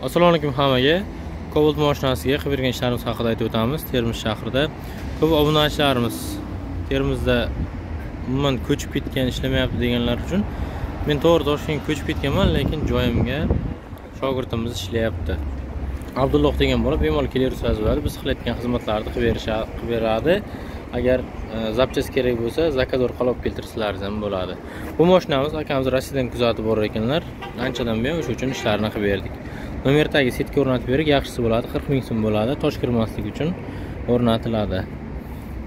Assalomu alaykum hammaga. Cobalt mashinasiga qilib bergan ishlarimiz haqida aytib o'tamiz. Termiz shahrida ko'p obunachilarimiz Termizda umuman ko'chib ketgan, ishlamayapti deganlar uchun men to'g'ri Toshkentga ko'chib ketganman, lekin joyimga shogirdimiz ishlayapti. Abdulloh degan bola bemalol kelaversangiz bo'ladi. Biz qilayotgan xizmatlarni qilib beradi. Agar zapchast kerak bo'lsa, zakaz orqali olib keltirsalaringiz ham bo'ladi. Bu mashinamiz akamiz Rossiyadan kuzatib borar ekanlar. Anchadan buyon o'sha uchun ishlarini qilib berdik. Nomer tagi setka o'rnatib berdik, yaxshisi bo'ladi, 40 ming so'm bo'ladi. Tosh kirmaslik uchun o'rnatiladi.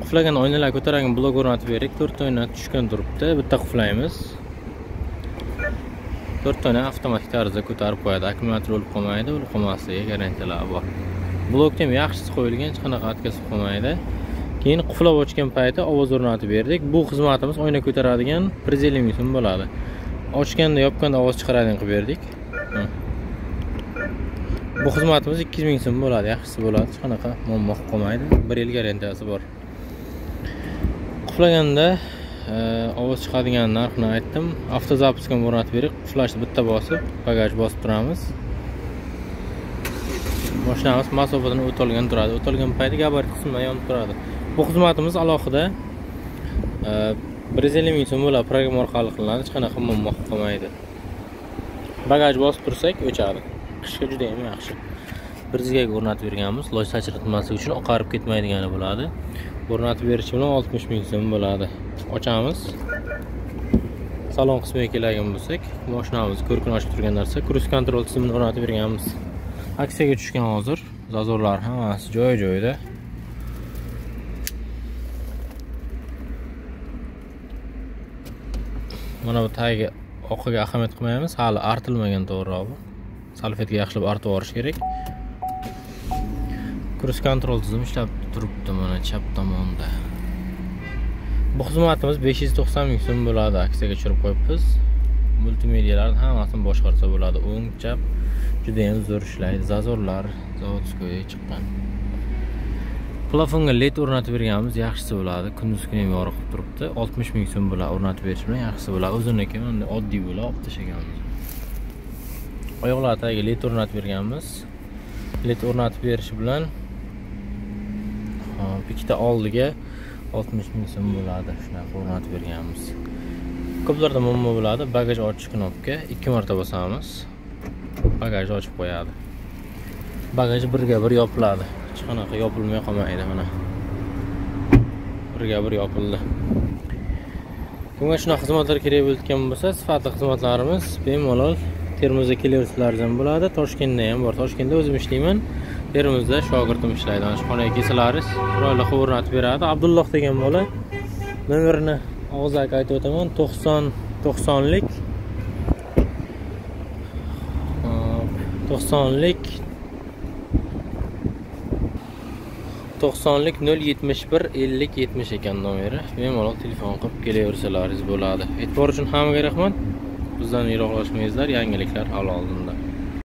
Quflagan oynalar ko'taradigan blok o'rnatib berdik. 4 ta oyna tushgan turibdi. Bitta quflaymiz. 4 ta oyna avtomatik tarzda ko'tarib qo'yadi. Akkumulyator o'lib qolmaydi, o'lib qolmasligiga garantiyalar bor. Blokda ham yaxshisi qo'yilgan, hech qanaqa atkazib qolmaydi. Keyin quflab ochgan payti ovoz o'rnatib berdik. Bu xizmatimiz oyna ko'taradigan 150 ming so'm bo'ladi. Ochganda, yopganda ovoz chiqaradigan qilib berdik. Bu xizmatimiz 200 ming so'm bo'ladi, yaxshisi bo'ladi, hech qanaqa muammo qolmaydi. 1 yil garantiyasi bor. Quflaganda ovoz chiqadigan narxini aytdim. Avtozapusk ham o'rnatib berdik. Quflashni bitta bosib, bagaj bosib turamiz. Mashinamiz masofadan o'tolgan turadi. O'tolgan payti gabarit qismidan yonib turadi. Bu xizmatimiz alohida 150 ming so'm bo'ladi, programma orqali qilinadi, hech qanaqa muammo qolmaydi. Bagaj bosib tursak o'chadi. Qishga juda ham yaxshi. Bir zigak o'rnatib berganmiz, loy sachratmaslik uchun oqarib ketmaydigani bo'ladi. O'rnatib berishi bilan 60 ming so'm bo'ladi. Ochamiz. Salon qismiga kelgan bo'lsak, mashinamiz ko'rkini ochib turgan narsa, cruise control tizimini o'rnatib berganmiz. Aksiyaga tushgan hozir, zazorlar hammasi joy-joyida. Mana bu tagi oqiga ahamiyat qilmaymiz, hali artilmagan to'g'rirog'i. Salfetga yaxshilab artib yuborish kerak. Cruise control tizimi ishlab turibdi mana chap tomonda. Bu xizmatimiz 590 ming so'm bo'ladi. Aksiyaga tushirib qo'yibmiz. Multimedialarni hammasini boshqarsa bo'ladi. O'ng, chap juda ham zo'r ishlaydi. Zazorlar zavodskoyga chiqqan. Plafonga LED o'rnatib berganmiz, yaxshisi bo'ladi. Kunduz kuni ham yorug' qilib turibdi. 60 ming so'm bo'ladi o'rnatib berish bilan yaxshisi bo'ladi. O'ziniki mana oddiy bo'lib olib tashlaganmiz. Oyoqlar tagiga LED o'rnatib berganmiz. LED o'rnatib berishi bilan hop, ikkita oldiga 60 ming so'm bo'ladi. Shunaqa o'rnatib berganmiz. Ko'plarda muammo bo'ladi, bagaj ochish knopka 2 marta bosamiz. Bagajni ochib qo'yadi. Bagaj birga bir yopiladi. Hech qanaqa yopilmay qolmaydi mana. Birga bir yopildi. Kimga shunaqa xizmatlar kerak bo'lgan bo'lsa, sifatli xizmatlarimiz bemalol Termizda kelaversalaringiz ham bo'ladi. Toshkentda ham bor. Toshkentda o'zim ishlayman. Termizda shogirdim ishlaydi. Ana shu xonaga kelsalaringiz, chiroyli qilib o'rnatib beradi. Abdulloh degan bola. Nomerini og'zaki aytib o'taman. 90 90lik 90lik 90lik 071 50 70 ekan nomeri. Bemalol telefon qilib kelaversalaringiz bo'ladi. E'tibor uchun hammaga rahmat. Bizdan yiroqlashmaysizlar, yangiliklar hali oldinda.